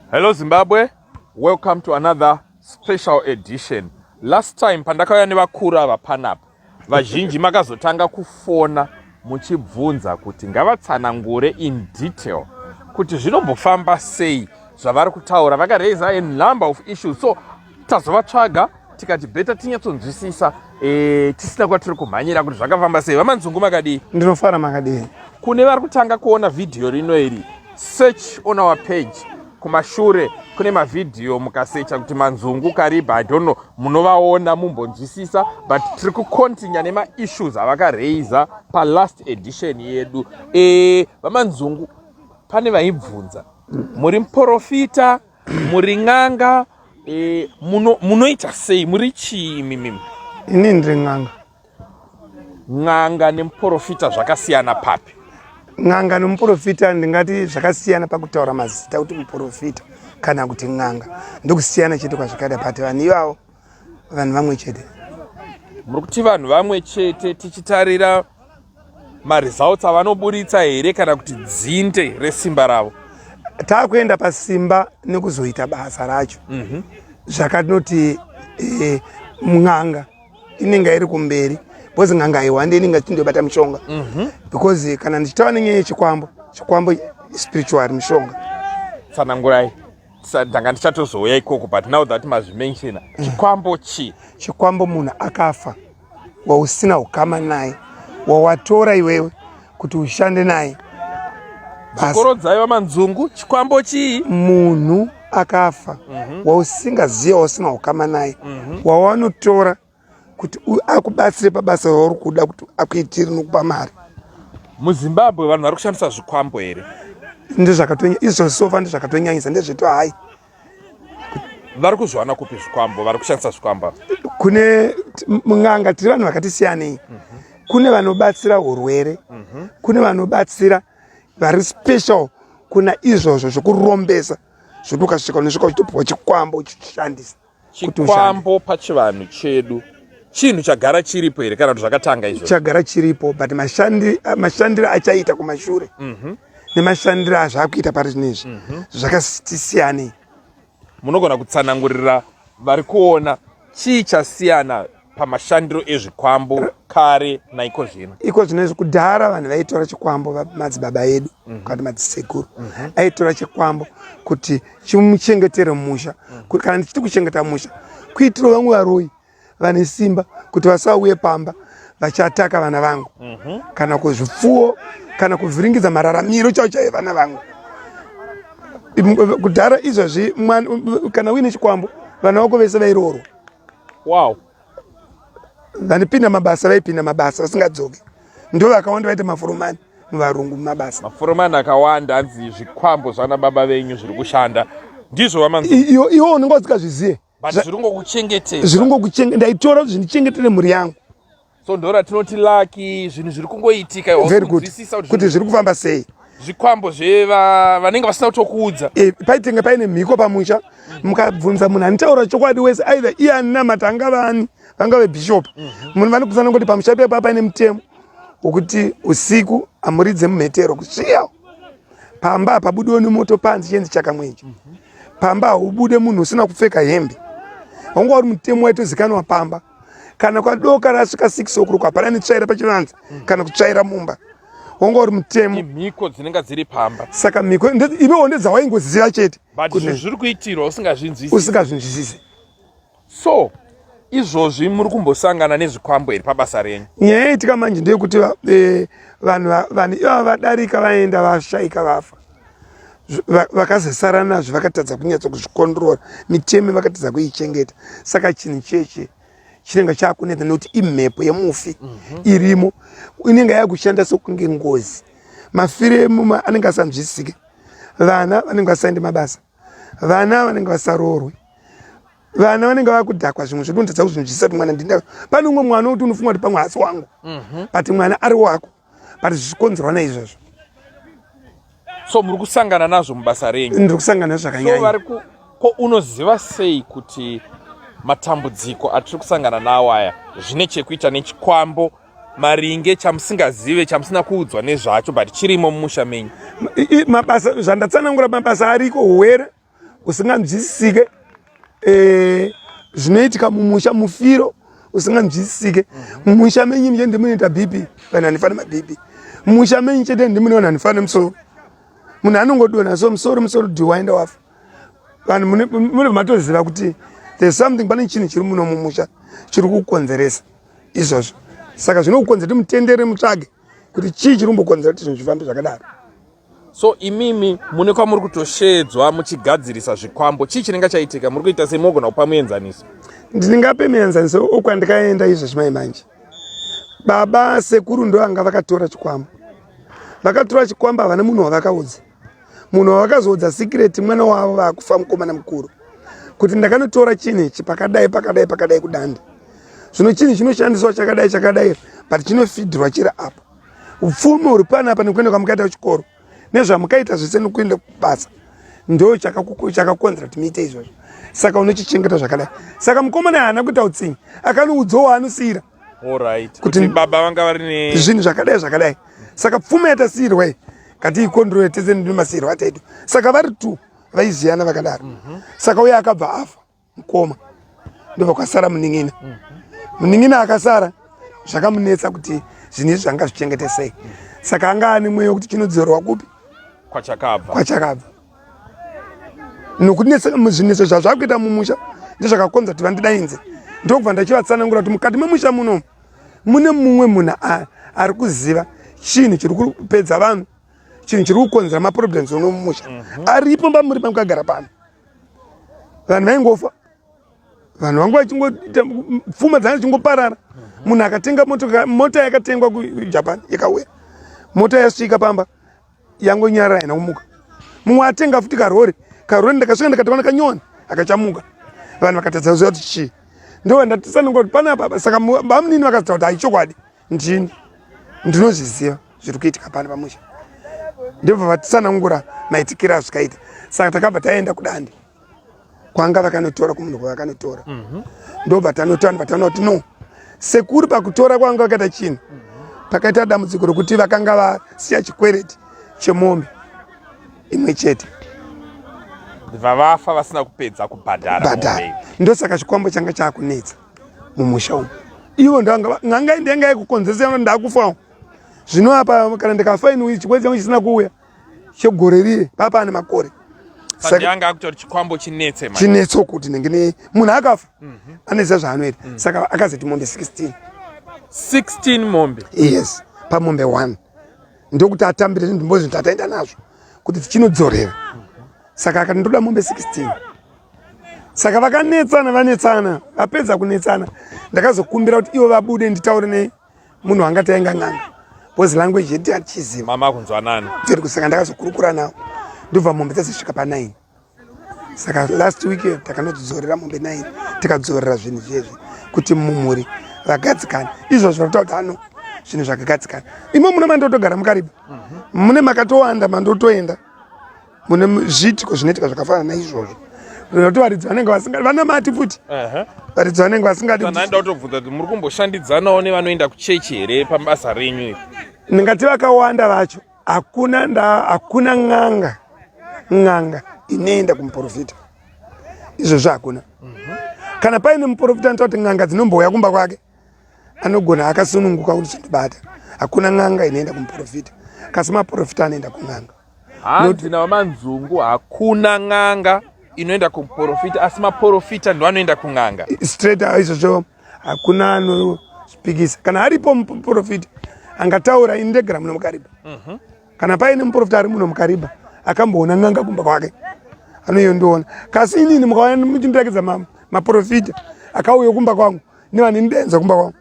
Hello Zimbabwe, welcome to another special edition. Last time pandakauya nevakuru ava panapa, vazhinji makazotanga kufona muchibvunza kuti ngavatsanangure in detail kuti zvinombofamba sei zvavari kutaura. Vakaraisa a number of issues, so tazovatsvaga tikati beta tinyatsonzwisisa e, tisina kwatiri kumhanyira kuti zvakafamba sei. VaManzungu makadii? Ndinofara, makadii? Kune vari kutanga kuona vhidhiyo rino iri, search on our page kumashure kune mavhidhiyo, mukasecha kuti Manzungu Kariba, I don't know, munovaona mumbonzwisisa. But tiri kucontinue nemaissues avakareisa palast edition yedu. VaManzungu, pane vaibvunza, muri muprofita, muri n'anga, munoita sei, muri chii imimimi? Ini ndiri n'anga. N'anga nemuprofita zvakasiyana papi? N'anga nomuprofita ndingati zvakasiyana pakutaura mazita kuti muprofita kana kuti n'anga, ndokusiyana chete kwazvakaita, but vanhu ivavo vanhu vamwe chete. Muri kuti vanhu vamwe chete tichitarira maresults avanoburitsa here, kana kuti dzinde resimba ravo? Taakuenda pasimba nekuzoita basa racho. Zvakatinoti n'anga inenge iri kumberi because n'anga haiwande, inenge ichindobata mishonga, because kana ndichitaura nenyaya yechikwambo, chikwambo spiritual mishonga. Tsanangurai. Ndanga ndichatozouya ikoko, but now that mazvimentiona, chikwambo chii? Chikwambo munhu akafa wausina ukama naye, wawatora iwewe kuti ushande naye. Dzokorodzai, VaManzungu, chikwambo chii? Munhu akafa wausingaziva, wausina ukama naye, wawanotora kuti akubatsire pabasa rauri kuda kuti akuitire nokupa mari. MuZimbabwe vanhu vari kushandisa zvikwambo here? Ndezvakatonya izvo so far, ndezvakatonyanyisa, ndezveto hai. Vari kuzviwana kupi zvikwambo, vari kushandisa zvikwambo? Kune n'anga, tiri vanhu vakati siyanei. Kune vanobatsira urwere, kune vanobatsira vari special kuna izvozvo zvekurombesa, zvekuti ukasvika unosvika uchitopiwa chikwambo uchishandisa kuti ushande. Chikwambo pachivanhu chedu chinhu chagara chiripo here, kana kuti zvakatanga izvo? Chagara chiripo, but mashandiro achaita kumashure nemashandiro azvakuita pari zvinezvi zvakati siyanei. Munogona kutsanangurira vari kuona chii chasiyana pamashandiro ezvikwambo kare naiko zvino? Iko zvinezvi, kudhara vanhu vaitora chikwambo, madzibaba edu kana kuti madzisekuru aitora chikwambo kuti chimuchengetere musha. Kana ndichiti kuchengeta musha, kuitira vamwe varoyi vane simba kuti vasauye pamba vachataka vana vangu kana kuzvipfuwo kana kuvhiringidza mararamiro chaivo chaivo vana vangu. Kudhara izvozvi kana uine chikwambo, vana vako vese vairoorwa. Vanopinda mabasa, vaipinda mabasa vasingadzoki, ndo vakawanda vaita maforomani muvarungu mumabasa. Maforomani akawanda anzi zvikwambo zvana baba venyu zviri kushanda, ndizvo, VaManzungu? Iwo unenge usingazvizive. But zviri ngokuchengetedza. Zviri ngokuchenge, ndaitora kuti zvindichengetere mhuri yangu. So ndo ratinoti lucky, zvinhu zviri kungoitika. Very good. Kuti zviri kufamba sei. Zvikwambo zveva vanenge vasina kutokuudza. E, paitenge paine mhiko pamusha, mukabvunza munhu anitaura chokwadi wese, either iye aninamata, angava ani, vangave bishop, munhu vanokuzana kuti pamusha pepa paine mutemo wekuti usiku amuridze mumhetero kusviya pamba, hapabudiwo nemoto panze chenzi chakamwenje, pamba haubude munhu usina kupfeka hembe, wanga uri mutemo waitozikanwa pamba. Kana kwadoka rasvika 6 o'clock, hapana netsvaira pachivanze kana kutsvaira mumba, wanga uri mutemo. Imhiko dzinenge dziri pamba. Saka mhiko ivewo ndedzawaingoziva chete. But zvinhu zviri kuitirwa usingazvinzwisisi. Usingazvinzwisisi. So izvozvi muri kumbosangana nezvikwambo here pabasa renyu? Nyaya yaitika manje ndeyekuti vanhu vanhu ivava vadarika, vaenda, vashaika, vafa, vakazosara nazvo, vakatadza kunyatsa kuzvikondrora mitemo, vakatadza kuichengeta. Saka chinhu cheche chinenge chakunetsa nekuti imhepo yemufi irimo, inenge yakushanda sekunge ngozi. Mafiro emuma anenge asanzwisisike, vana vanenge vasaende mabasa, vana vanenge vasaroorwe, vana vanenge vakudhakwa, zvimwe zvekuti unotadza kuzvinzwisisa kuti mwana ndinda. Pane umwe mwana wekuti unofunga kuti pamwe hasi wangu, but mwana ari wako, but zvichikonzerwa naizvozvo. So muri kusangana nazvo mubasa renyu? Ndiri kusangana nazvo So zvakanyanya. Vari ku ko unoziva sei kuti matambudziko atiri kusangana nawo aya zvine chekuita nechikwambo maringe chamusingazive, chamusina kuudzwa nezvacho, but chirimo mumusha menyu? Mabasa zvandatsanangura, mabasa ariko, huwere. Usinganzwisisike eh, zvinoitika mumusha, mufiro usinganzwisisike. Mumusha menyu chete ndimunoita BP, vanhu vanofana maBP. Mumusha menyu chete ndimune vanhu vanofana musoro. Munhu anongodonha so musoro, musoro dhiwaenda wafa. Vanhu mune matoziva kuti there's something, pane chinhu chiri muno mumusha chiri kukonzeresa izvozvo. Saka zvinokukonzera kuti mutendere, mutsvage kuti chii chiri kumbokonzera kuti zvinhu zvifambe zvakadaro. So imimi mune kwamuri kutoshedzwa muchigadzirisa zvikwambo, chii chinenge chaitika? Muri kuita sei? Mogona kupa muenzaniso? Ndingape muenzaniso okwandikaenda izvozvi mai manje. Baba sekuru ndo anga vakatora chikwambo, vakatora chikwambo, havana munhu wavakaudza. Munhu wavakazoudza secret mwana wavo vakufa, mukomana mukuru, kuti ndakanotora chinhu ichi pakadai pakadai pakadai kudanda. Zvino chinhu chinoshandiswa chakadai chakadai, but chinofidhirwa chiri apa. Upfumi huri panapa nekuenda kwamukaita kuchikoro nezvamukaita zvese nekuenda kubasa ndo chakakonzera kuti muite izvozvo, saka unochichengeta zvakadai. Saka mukomana haana kuita utsinye, akanoudzawo waanosiyira. Kuti baba vanga vari ne zvinhu zvakadai zvakadai, saka pfuma yatasiyirwa iyi ngatiikondrole tese nemasiyirwo ataitwa. Saka vari two vaiziyana vakadaro. Saka uye akabva afa mukoma, ndobva kwasara munin'ina. Munin'ina akasara zvakamunetsa kuti zvinhu izvi zvanga zvichengete sei. Saka anga ane mweya wekuti chinodzorwa kupi? Kwachakabva. Kwachakabva. Nokunetsa zvinetso zvazvakuita mumusha ndezvakakonza kuti vandidainze. Ndokubva ndachivatsanangura kuti mukati memusha munomu mune mumwe munhu ari kuziva chinhu chiri kupedza vanhu, chinhu chiri kukonzera maproblems uno mumusha. Aripo pamuri pamukagara pano, vanhu vaingofa, vanhu vangu vachingoita pfuma dzanga dzichingoparara. Munhu akatenga mota yakatengwa kuJapan, ikauya mota, yasvika pamba yangonyarara, haina kumuka. Mumwe atenga futi karori, karori ndakasvika ndikatoona kanyowani akachamuka. Vanhu vakatadza kuziva kuti chii. Ndo ndatisanangura kuti panapa. Saka bamunini vakazitaura kuti haichokwadi, ndini ndinozviziva zviri kuitika pano pamusha. Ndobva vatisanangura maitikiro azvikaita. Saka takabva taenda kudande kwanga vakanotora, kumunhu kwavakanotora. Ndobva tanotora, ndobva taona kuti no, sekuru pakutora kwanga vakaita chinhu, pakaita dambudziko rokuti vakanga vasiya chikwereti chemombe imwe chete. Vavafa vasina kupedza kubhadhara. Bhadhara. Ndosaka chikwambo changa chaakunetsa mumusha umu. Ivo ndanga n'anga ndanga yekukonzeresa ndakufawo. Zvino apa kana ndikafa ini, chikwereti changu chisina kuuya chegore riye, papa ane makore. Saka anga akuita kuti chikwambo chinetse manje. Chinetso kuti nenge ne munhu akafa anoziva zvaanoita. Saka akazoti mombe 16. 16 mombe? Yes, pamombe 1, ndokuti atambire zvinhu zvinhu tataenda nazvo kuti tichinodzorera. Saka akati ndoda mombe 16. Saka vakanetsana, vanetsana, vapedza kunetsana, ndakazokumbira kuti ivo vabude nditaure ne munhu wanga taenga n'anga, because language yedu hatichiziva. Mama kunzwanani. Tiri kusaka ndakazokurukura navo, ndobva mombe dzazosvika pa9. Saka last week takanodzidzorera mombe 9, tikadzorera zvinhu zvezvi kuti mumhuri vagadzikana. Izvozvo zvinotaura kuti ano zvinhu zvakagadzikana imo muno mandotogara muKariba. Mune makatowanda mandotoenda mune zviitiko zvinoitika zvakafanana naizvozvo, nokuti varidzi vanenge vasingadi vanamati futi. Varidzi vanenge vasingadi. Ndaida kutobvunza kuti muri kumboshandidzanawo nevanoenda kuchechi here pabasa renyu iri? Ndingati vakawanda vacho hakuna nda hakuna n'anga, n'anga inoenda kumuprofita, izvozvo hakuna. Kana paine muprofita anoita kuti n'anga dzinombouya kumba kwake, anogona akasununguka kuti zvindibata. Hakuna n'anga inoenda kumuprofita, kasi maprofita anoenda kun'anga. Hanzi navaManzungu hakuna n'anga inoenda kumuprofita, asi maprofita ndo anoenda kun'anga. Straight, izvozvo hakuna anospikisa. Kana aripo muprofita angataura, ini ndegara muno muKariba. Kana paine muprofita ari muno muKariba akamboona n'anga kumba kwake, anoyondiona. Kasi inini mukauya muchindirakidza maprofita akauya kumba kwangu nevaninidenza kumba kwangu,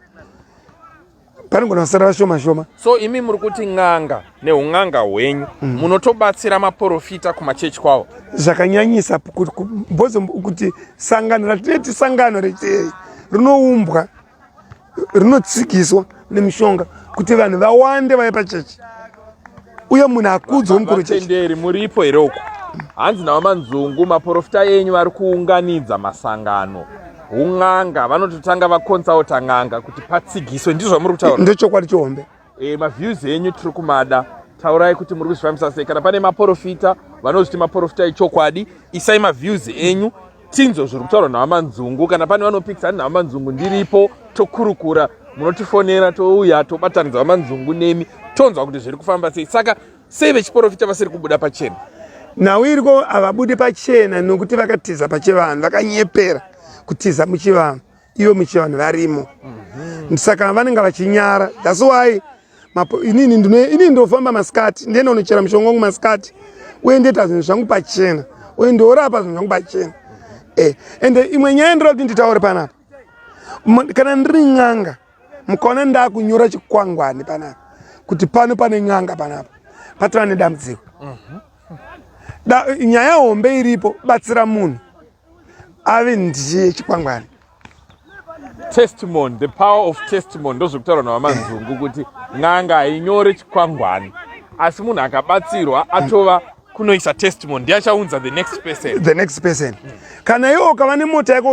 panogona kusara vashoma shoma. So imi muri kuti n'anga neun'anga hwenyu munotobatsira maprofita kumachechi kwavo? Zvakanyanyisa, bozo kuti sangano ratinoti sangano rechi rinoumbwa, rinotsikiswa nemishonga kuti vanhu vawande vaya pachechi uye munhu akudzwe mukuru chechi. Vatenderi muripo here uko? Hanzi navaManzungu maprofita enyu vari kuunganidza masangano un'anga, vanototanga vakonsaota n'anga kuti patsigiswe. Ndizvo zvamuri kutaura? Ndechokwadi chihombe. E, maviews enyu tiri kumada. Taurai kuti muri kuzvifambisa sei. Kana pane maporofita vanozviti maporofita echokwadi, isai maviews enyu tinzwe zviri kutaurwa navaManzungu. Kana pane vanopikisana navaManzungu, ndiripo, tokurukura, munotifonera, touya tobatanidza vaManzungu nemi, tonzwa kuti zviri kufamba sei. Saka sei vechiporofita vasiri kubuda pachena? Nhau iriko, havabudi pachena nokuti vakatiza pachivanhu, vakanyepera kutiza muchivanhu, ivo muchivanhu varimo. Saka vanenge vachinyara. That's why inini inini ndofamba masikati, ndienda unochera mushonga wangu masikati, uye ndoita zvinhu zvangu pachena, uye ndorapa zvinhu zvangu pachena. Ende imwe nyaya ndinoda kuti nditaure panapa, kana ndiri n'anga, mukaona ndakunyora chikwangwani panapa kuti pano pane n'anga, panapa patova nedambudziko. Nyaya hombe iripo, batsira munhu ave ndiye chikwangwani. Testimony, the power of testimony, ndozvekutaura navaManzungu kuti n'anga hainyore chikwangwani, asi munhu akabatsirwa atova kunoisa testimony, ndiye achaunza the next person. The next person. Kana iwe ukava nemota yako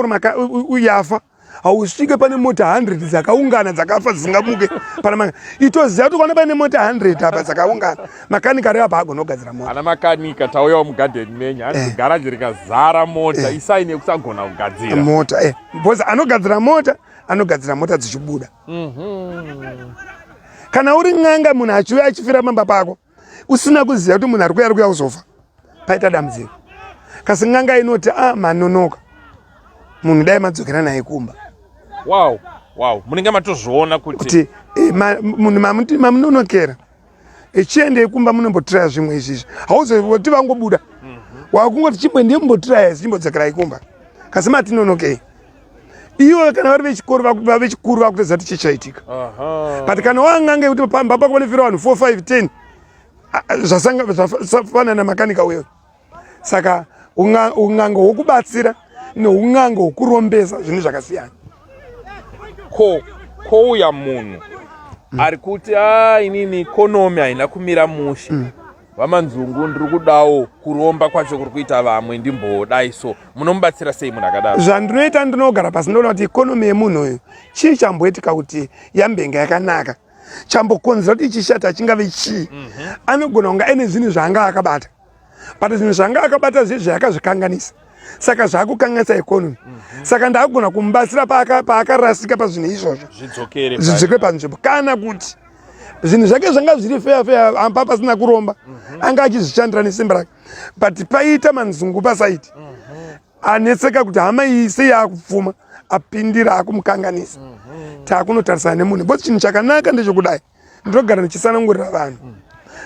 uri yafa, hausvike pane mota 100 dzakaungana dzakafa dzisingamuke pana maka. Itoziva kuti ukaona paine mota 100 apa dzakaungana, makanika ari apa agona kugadzira mota. Ana makanika, tauyawo mugadheni menyu, hanzi garaji rikazara mota, isaini yekusagona kugadzira mota. Because anogadzira mota anogadzira mota dzichibuda. Kana uri n'anga, munhu achiuya achifira pamba pako, usina kuziva kuti munhu ari kuuya ari kuuya kuzofa, paita dambudziko. Kasi n'anga inoti, "A, manonoka, munhu dai madzokera naye kumba." Wow, munenge matozviona kuti Kuti munhu mamunonokera, chiendei kumba munombotiraya zvimwe izvizvi. Hauzoti vangobuda, wakungoti chimbo ndiye mumbotiraya, chimbodzokerai kumba, kasi matinonokei. Ivo kana vari vechikoro, vechikuru vakutoziva kuti chichaitika. But kana wang'anga yekuti pamba pako panofira vanhu 4, 5, 10, zvafanana makanika uyo. Saka un'anga hwokubatsira neun'anga hwokurombesa zvinhu zvakasiyana. Ko kouya munhu ari kuti, "A, inini economy haina kumira mushe, vaManzungu, ndiri kudawo kuromba kwacho kuri kuita vamwe, ndimbodai." So munomubatsira sei munhu akadaro? Zvandinoita, ndinogara pasi, ndoona kuti economy yemunhu uyu, chii chamboitika kuti yambenge yakanaka, chambokonzera kuti ichishata chingave chii? Anogona kunge aine zvinhu zvaanga akabata, but zvinhu zvaanga akabata zvezvi akazvikanganisa, saka zvaakukanganisa economy. Saka ndaakugona kumubatsira paakarasika pazvinhu izvozvo, zvidzokere zvidzokere panzvimbo. Kana kuti zvinhu zvake zvanga zviri feya feya amba pasina kuromba, anga achizvishandira nesimba rake, but paita Manzungu paside anetseka kuti hama iyi sei yaakupfuma, apindira akumukanganisa. Taakunotarisana nemunhu, because chinhu chakanaka ndechokudai, ndinogara ndichisanangurira vanhu,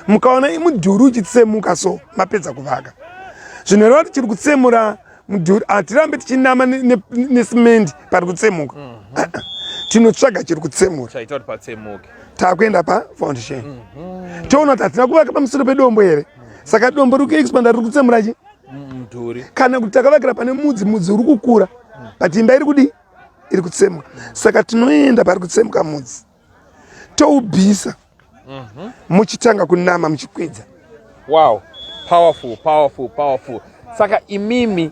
mukaona mudhuri uchitsemuka, so mapedza kuvaka, zvinoreva kuti chiri kutsemura mudhuri, hatirambe tichinama nesimendi pari kutsemuka. Tinotsvaga chiri kutsemura chaita kuti patsemuke. Taakuenda pafoundation, toona kuti hatina kuvaka pamusoro pedombo here, saka dombo riri kuexpanda, riri kutsemura chi mudhuri. Kana kuti takavakira pane mudzi, mudzi uri kukura, but imba iri kudii? Iri kutsemuka. Saka tinoenda pari kutsemuka mudzi, toubvisa, muchitanga kunama muchikwidza. Wow, powerful, powerful, powerful. Saka imimi,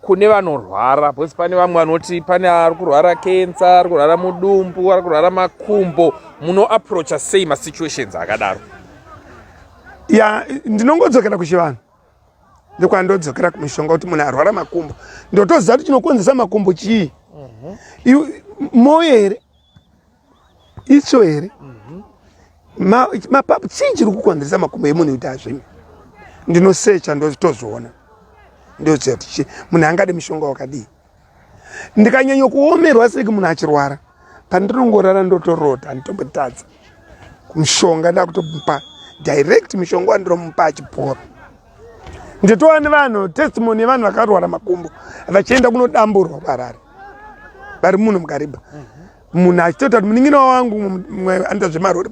kune vanorwara, because pane vamwe vanoti pane ari kurwara kensa, ari kurwara mudumbu, ari kurwara makumbo, munoapproacha sei masituations akadaro? Ya, ndinongodzokera kuchivanhu, ndokwandodzokera kumishonga. Kuti munhu arwara makumbo, ndotoziva kuti chinokonzesa makumbo chii. Moyo here, itsvo here, mapapu, chii chiri kukonzeresa makumbo emunhu kuti azvime? Ndinosecha, ndotozoona, ndoziva kuti munhu angade mushonga wakadii. Ndikanyanya kuomerwa seki munhu achirwara, pandinongorara ndotorota, handitombotadza mushonga, ndakutomupa direct mushonga wandinomupa achipora. Nditova nevanhu, testimony yevanhu vakarwara makumbo vachienda kunodamburwa kuHarare, vari muno muKariba. Munhu achitota kuti munin'ina wangu mumwe anoita zvemarori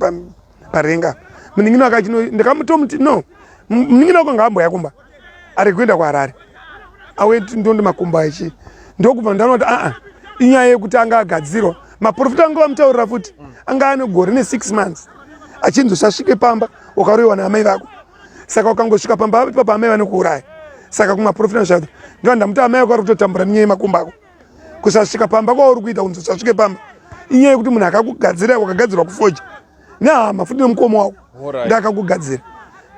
parenga, munin'ina wake achino, ndikamutomuti, "No, munin'ina wako ngaamboya kumba, ari kuenda kuHarare, auye ndondi makumbo achi." Ndokubva ndaona kuti aa, inyaya yekuti anga agadzirwa. Maprofita anga vamutaurira futi, anga ane gore ne6 months achinzi usasvike pamba, ukaroyiwa naamai vako, saka ukangosvika pamba ipapo amai vanokuuraya. Saka kumaprofita zvati ndiva ndamuti, amai vako vari kutotambura nenyaya yemakumbo ako, kusasvika pamba kwauri kuita, kunzi usasvike pamba inyaya yekuti munhu akakugadzira, wakagadzirwa kufoja nehama futi nemukoma wako. Ndakakugadzira.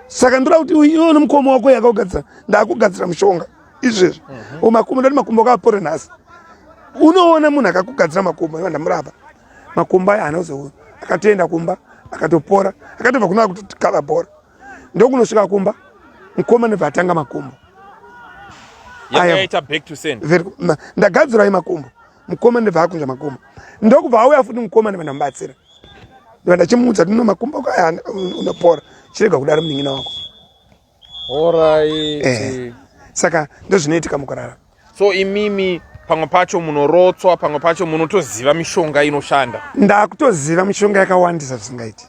Saka ndoda kuti iwe nemukoma wako yakakugadzira, ndakugadzira mushonga izvezvi. Makumbo ndati makumbo akapore nhasi. Unoona munhu akakugadzira makumbo, iwe ndamurapa makumbo aya haana, akatoenda kumba akatopora, akatobva kuna kutokava bhora, ndokunosvika kumba mukoma nebva atanga makumbo. Yakaita back to send. Ndagadzirai makumbo, mukoma ndebva akunja makumbo, ndokubva auya futi mukoma, ndibva ndamubatsira, ndibva ndachimuudza kuti no, makumbo ako aya unopora, chirega kudaro munin'ina wako. Alright. Saka ndozvinoitika mukurarama. So imimi pamwe pacho munorotswa, pamwe pacho munotoziva mishonga inoshanda? Ndakutoziva mishonga yakawandisa zvisingaiti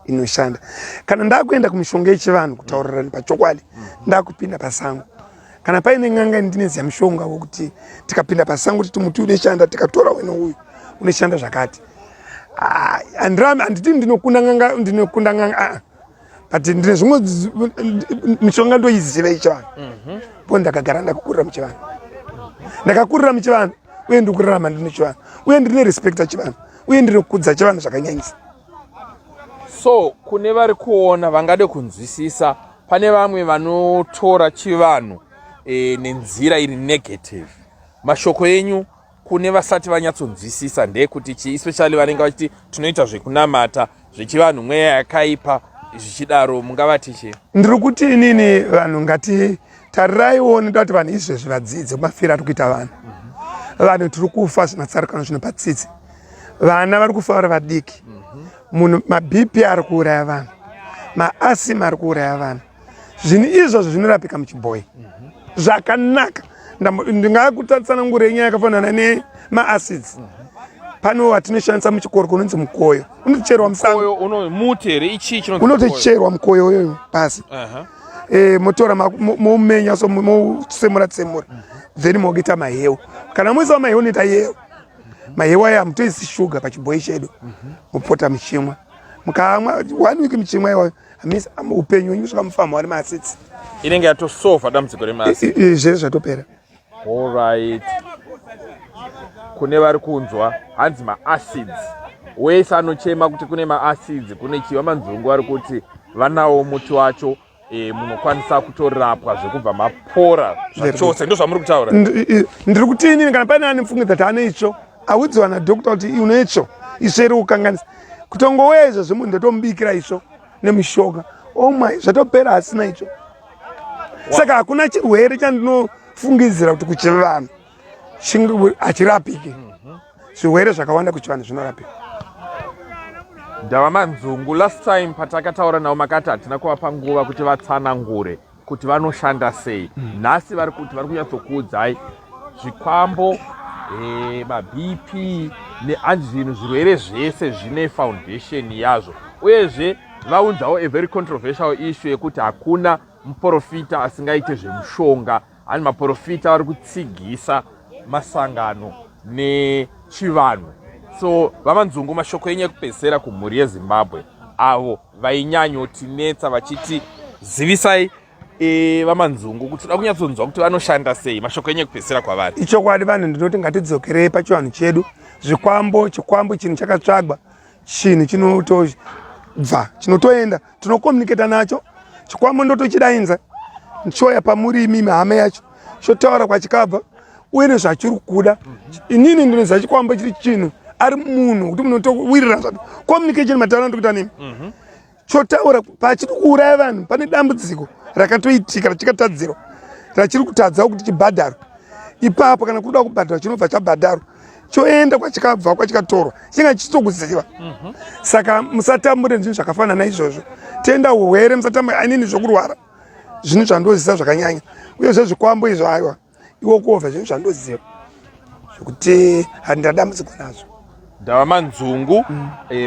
inoshanda. Kana ndakuenda kumishonga yechivanhu, kutaurirani pachokwadi, ndakupinda pasango, kana paine n'anga ndinoziva mushonga wokuti tikapinda pasango titi muti unoshanda, tikatora weno uyu unoshanda zvakati. Ah, handirami, handiti ndinokunda n'anga, ndinokunda n'anga, ah. But ndine zvimwe mishonga ndoiziva yechivanhu po ndakagara ndakakurira muchivanhu, ndakakurira muchivanhu uye ndiri kurarama ndine chivanhu uye ndine respecta chivanhu uye ndiri kukudza chivanhu zvakanyanyisa. So kune vari kuona vangade kunzwisisa, pane vamwe vanotora chivanhu nenzira iri negative, mashoko enyu kune vasati vanyatsonzwisisa ndeyekuti chii, especially vanenge vachiti tinoita zvekunamata zvechivanhu, mweya yakaipa zvichidaro, mungavati chii? Ndiri kuti inini vanhu ngati tariraiwo, ndoda kuti vanhu izvezvi vadzidze mafiro ari kuita vanhu. Vanhu tiri kufa zvinotsarukano zvinopa tsitsi. Vana vari kufa vari vadiki. Munhu maBP ari kuuraya vanhu, maasthma ari kuuraya vanhu. Zvinhu izvozvo zvinorapika muchibhoyi zvakanaka. Ndingakutsanangurei nyaya yakafanana nemaacids. Pane watinoshandisa muchikoro kunonzi mukoyo, unocherwa musango. Mukoyo uno muti here? Ichii chinonzi mukoyo? Unotocherwa mukoyo uyoyo pasi. Motora moumenya so, motsemura tsemura, then mokuita maheu. Kana moisa maheu, unoita yeu. Maheu aya hamutoisi shuga pachibhoyi chedu. Mopota muchimwa, mukamwa one week muchimwa iwayo, hamisi upenyu hwenyu kusvika mufama wari maacids. Inenge yatosova dambudziko remaacid. Zvese zvatopera. Alright, kune vari kunzwa hanzi maacids, wese anochema kuti kune maacids, kune chiva, Manzungu vari kuti vanawo muti wacho, munokwanisa kutorapwa zvekubva mapora zvachose. Ndo zvamuri kutaura? Ndiri kuti inini kana paine ane pfungwa dzati ane itsvo, audziwa nadhokta kuti une itsvo, itsvo iri kukanganisa, kutongouya izvozvo munhu ndotomubikira itsvo nemushonga, omwa, zvatopera, asina itsvo. Saka hakuna chirwere chandinofungidzira kuti kuchivanhu hachirapiki. Zvirwere zvakawanda kuchivanhu zvinorapika. Ndava Manzungu, last time patakataura navo makati hatina kuvapa nguva kuti vatsanangure kuti vanoshanda sei. Nhasi vari kuti vari kunyatsokuudzai zvikwambo, maBP neanzi zvinhu, zvirwere zvese zvine foundation yazvo. Uyezve vaunzawo a very controversial issue yekuti hakuna muprofita asingaite zvemushonga. Hani maprofita vari kutsigisa masangano nechivanhu. So VaManzungu, mashoko enyu ekupedzisira kumhuri yeZimbabwe, avo vainyanyotinetsa vachiti zivisai VaManzungu kuti toda kunyatsonzwa kuti vanoshanda sei, mashoko enyu ekupedzisira kwavari? Ichokwadi, vanhu ndinoti ngatidzokerei pachivanhu chedu. Zvikwambo, chikwambo chinhu chakatsvagwa, chinhu chinotobva chinotoenda, tinokomuniketa nacho. Chikwambo ndotochidainza choya pamuri imimi hama yacho, chotaura kwachikabva uye nezvachiri kuda. Inini ndinoziva chikwambo chiri chinhu ari munhu kuti munotowirirana zvati communication, mataura ndikuita nemi, chotaura pachiri kuuraya vanhu, pane dambudziko rakatoitika rachikatadzirwa, rachiri kutadzawo kuti chibhadharwe ipapo. Kana kuda kubhadharwa, chinobva chabhadharwa, choenda kwachikabva, kwachikatorwa, chinga chichitokuziva. Saka musatambure zvinhu zvakafanana izvozvo. Tenda urwere, musatambure ainini zvokurwara, zvinhu zvandozisa zvakanyanya. Uyezve zvikwambo izvo, aiwa, iwo kuovha zvinhu zvandoziva zvekuti handina dambudziko nazvo. Ndava Manzungu,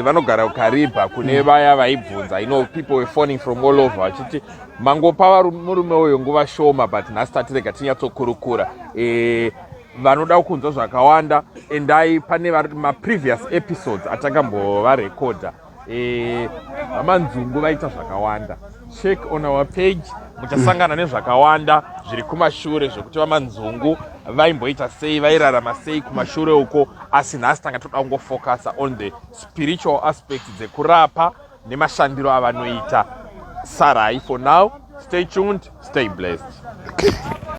vanogara kuKaribha. Kune vaya vaibvunza, I know people were phoning from all over vachiti mangopa murume uyu nguva shoma, but nhasi tatirega tinyatsokurukura. Vanoda kunzwa zvakawanda, endai pane maprevious episodes atakambovarekodha. VaManzungu vaita zvakawanda. Check on our page, muchasangana nezvakawanda zviri kumashure zvekuti VaManzungu vaimboita sei, vairarama sei kumashure uko. Asi nhasi tanga toda kungofocasa on the spiritual aspect dzekurapa. Nemashandiro avanoita. Sarai for now, stay tuned, stay blessed. Okay.